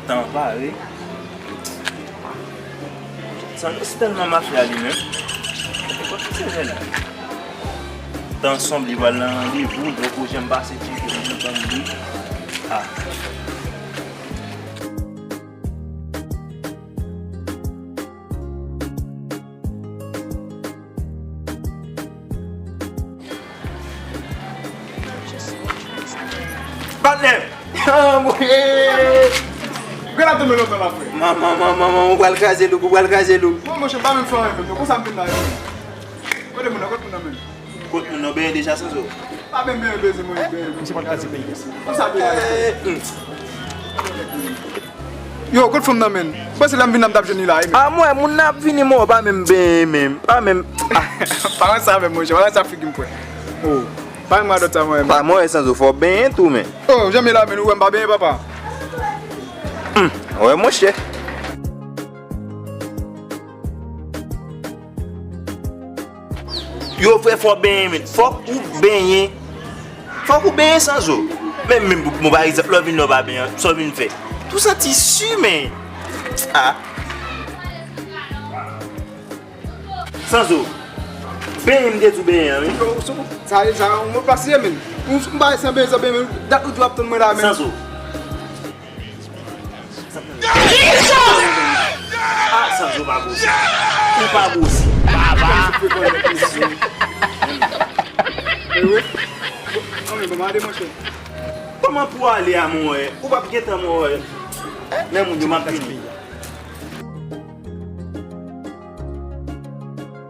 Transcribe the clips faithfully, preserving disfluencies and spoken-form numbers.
Tan pare. Sa, se tèlman mafya li menm. Mwen pa kite jèn la. Tan sanble pral nan randevou, donk ou janm pase tcheke pou nou tann li. Ah. Patnè! Ah, mwen! Gad ap tonbe lontan la, frè. Manman, manman, manman, ou pral kraze louk, ou pral kraze louk. Bon, monchè, pa menm fè anyen menm, non. Konsa m vin la, menm. Kote moun nan, kote moun nan menm? Kot moun nan benyen deja, Sanzo? Pa benyen, benyen, bezwen mwen, benyen. Misye pa t ka di peyi a. Konsa, benyen. Eh, hmm. Yo, kot fanm nan, menm? Mwen panse lè m vin la, m t ap jwenn li la, wi, menm. Ah, mwen, moun nan ap vini, mwen, pa menm benyen, menm. Pa menm. Ah. Pa wè sa, menm, monchè. Wè sa figi m, frè. Oh. Pa menm radòt sa, mwen, menm. Pa mwen, Sanzo, fò w benyen tou, men. Oh, janm ye la, menm. Ou wè m pa benyen, papa? Hmm. Wè, monchè. Yo, frè, fò w benyen, men. Fòk ou benyen. Fòk ou benyen, Sanzo. Men, men, bon, pa egzanp, lè w vin la, w pa benyen, sa w vin fè? Tou santi si, men. Ah. Sanzo. Benyen, m te di w benyen an, wi. Yo, sou, sa, sa, yon mot pase, men. Yon, yon bagay san benyen, san benyen, men. Dat ou di w ap tann mwen la, men. Sanzo. Ah, Sanzo pa gwosi. Ou pa gwosi. Papa. Eh wi. Non, men, bon, m ale, monchè. Kòman pou ale a, mon wè? Ou p ap gentan, mon wè. Men moun yo, m ap vini.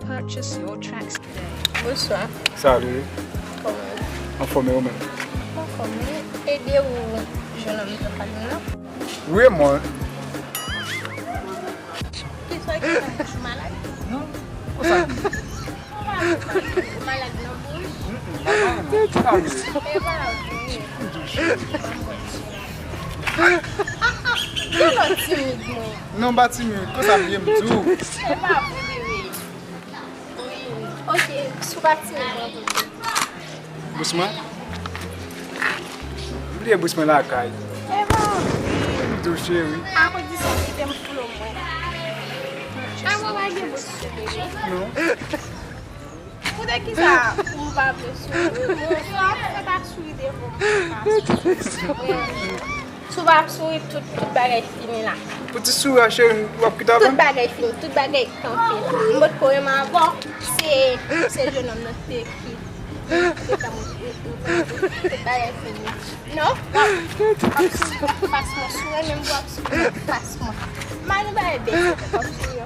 Purchase your tracks today. Bonswa. Salut. Kòman w ye? Anfòm, e ou menm? Anfòm, wi. E de ou jennonm nan pale m nan? Wi, e mwen. Kisa ki fè bouch ou malad? Non. Konsa. Ou malad nan bouch? Mm, mm, non, non, non. E pa vre. Kilè w timid, mwen? Non, m pa timid. Konsa m ye, m di w. E pa vre, bebe. Wi. Ok, si w pa timid, mwen pou. Bous mwen? M bliye bous mwen lakay. E pa vre. M di w cheri. Akoz di sa, kite m flo mwen. A, mwen pa gen bous sou, bebe. Non. Poutèt kisa ou pa vle souri? Ou fò, fè pa souri devan mwen. Si w pa ap souri, tout, tout bagay fini la. Pou ti souri a, cheri, w ap kite avè m? Tout bagay fini, tout bagay kanpe la. M potko renmen avè w, se, se jennonm nan te ki, te fè m, tout bagay fini. Non, w ap, w ap souri, w ap pas mwen, souri, menm w ap souri, w ap pas mwen. M pa nan bagay bèt, w ap souri.